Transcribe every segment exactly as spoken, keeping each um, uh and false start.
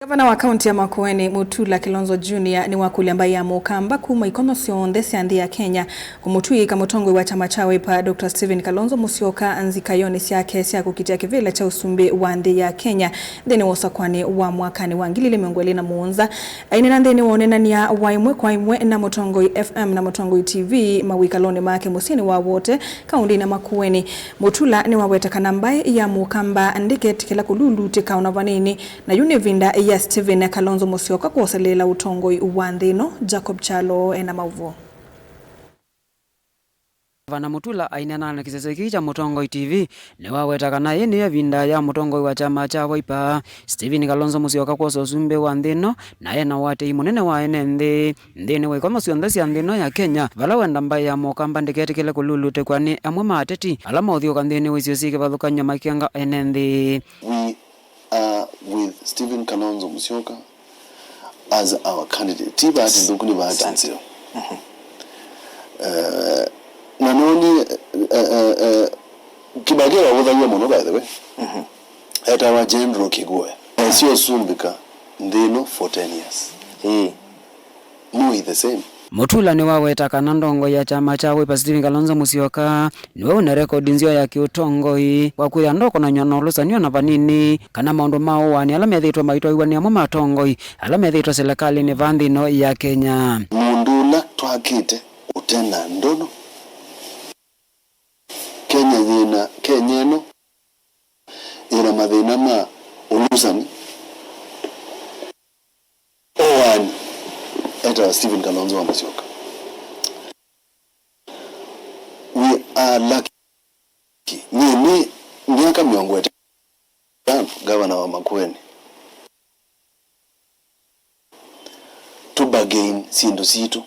Gavana wa kaunti ya Makueni, Mutula Kilonzo Junior, nĩwakũlya mbaĩ ya Mũkamba kuma ikono syonthe sya nthĩ ya Kenya kũmũtw'ĩĩka mũtongoi wa kyama kya Wiper, Doctor Stephen Kalonzo Musyoka, nzikayonĩ syake sya kũkitĩa kĩvĩla kya ũsumbĩ wa nthĩ ya Kenya nthĩnĩ wa ũsakũani wa mwakanĩ wa ngili ilĩ mĩongo ĩlĩ na mũonza. Aineena nthĩnĩ wa ũneenany'a wa ĩmwe kwa ĩmwe na Mũtongoi F M na Mũtongoi T V mawĩkalonĩ make mũsyĩnĩ wa Wote, kaũndĩnĩ ya Makueni, Mutula nĩwaweta kana mbaĩ ya Mũkamba ndĩketĩkĩla kũlulutĩka ona vanini, na yu nĩ ĩvinda ya Stephen Kalonzo Musyoka kwoseleela ũtongoi wa nthĩ ĩno. Jacob Kyalo ena maũvoo. Gavana Mutula aineena na kĩsese kĩĩ kya Mũtongoi T V nĩwaweta kana ĩĩ nĩyo ĩvinda ya mũtongoi wa kyama kya Wiper, Stephen Kalonzo Musyoka kwosa ũsumbĩ wa nthĩ ĩno, na ena ũatĩĩi mũnene wa ene nthĩ nthĩnĩ wa ikono syonthe sya nthĩ ĩno ya Kenya, vala wenda mbaĩ ya Mũkamba ndĩketĩkĩle kũlulutĩkwa nĩ amwe ma ateti ala maũthiũũka nthĩnĩ wa isio syĩ kĩvathũkany'o makenga ene nthĩ. We are with Stephen Kalonzo Musyoka as our candidate. Ti bahati nthũku, nĩ bahati nzeo. Eh, na noni, eh, eh, eh, Kibaki wavũthaw'a mũno, by the way. Etawa General Kigwe. Esio sumbĩka nthĩ ĩno for ten years. Ĩĩ. Moi the same. Mutula nĩwaweta kana ndongoi ya kyama kya Wiper Stephen Kalonzo Musyoka nĩwe wĩna rekodi nzeo ya kĩũtongoi wa kwĩya ndokonany'a na ũlũsani ona vanini, kana maũndũ ma ũaani ala methĩĩtwe maitwaiwa nĩ amwe ma atongoi ala methĩĩtwe selekalĩnĩ vaa nthĩ ĩno ya Kenya. Mũndũ ũla twakĩte ũte na ndono. Kenya yĩna, Kenya ĩno yĩna mathĩna ma ũlũsani, ũaani, etawa Stephen Kalonzo wa Musyoka. We are lucky. Nyie nĩ myaka mĩongo ĩtano ngavana wa Makueni. Tũ bargain syĩndũ sitũ.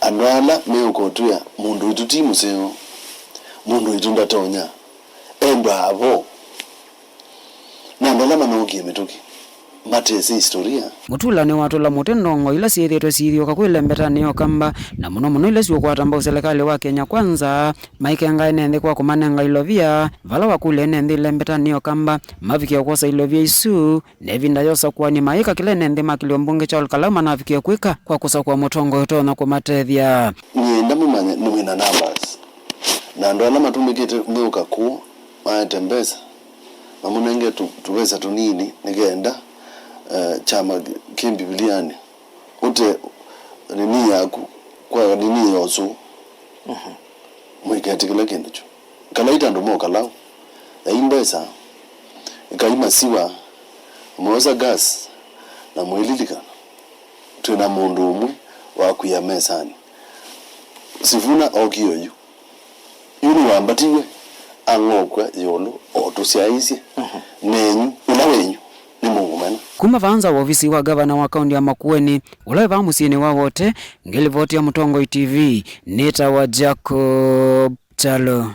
Andũ ala meũka ũtwĩa mũndũ witũ ti mũseo, mũndũ witũ ndatonya, endwa avo. Na andũ ala manookie mĩtũkĩ matesĩ historia. Mutula nĩwatũla mũtĩ ndongoi ila syĩthĩĩtwe siithiũka kwĩ lembetanĩ ya Ũkamba, na mũno mũno ila siũkwata mbau selekalĩ wa Kenya Kwanza, maikenga ene nthĩ kwa kũmanenga ilovia, vala wakũlya ene nthĩ lembetanĩ ya Ũkamba mavikĩe kwosa ilovia isu, na ĩvinda ya ũsakũani mayĩka kĩla ene nthĩ ma kĩlio mbunge kya Ol Kalou manavikĩe kwĩka kwa kũsakũa mũtongoi ũtonya kũmatethya. Nĩenda mũmanye nĩ wĩna numbers. Na andũ ala matũmĩkĩte meũka kũũ maete mbesa, mamũnenge tũ-, tũvesa tũnini nĩ kenda, eh, kyama kĩ Mbivilianĩ ũte nini yaku kwa nini ya ũsũũ. Mũiketĩkĩla kĩndũ kyu. Kalai ta andũ ma Ol Kalou. Yai mbesa, ĩkai masiwa, mwosa gas, na mwĩlilikana, twĩ na mũndũ ũmwe wa kwia mesanĩ. Sifuna okie oyu. Yu nĩwambatiwe, ang'okw'a ĩũlũ o tũsyaĩĩsye. Nenyu, ũla wenyu, nĩmũmũmena. Kuma vaa nza wa ovisi wa gavana wa kaunti ya Makueni, ũla wĩ vaa mũsyĩnĩ wa Wote, ngĩlivoti ya Mũtongoi T V, nĩtawa Jacob Kyalo.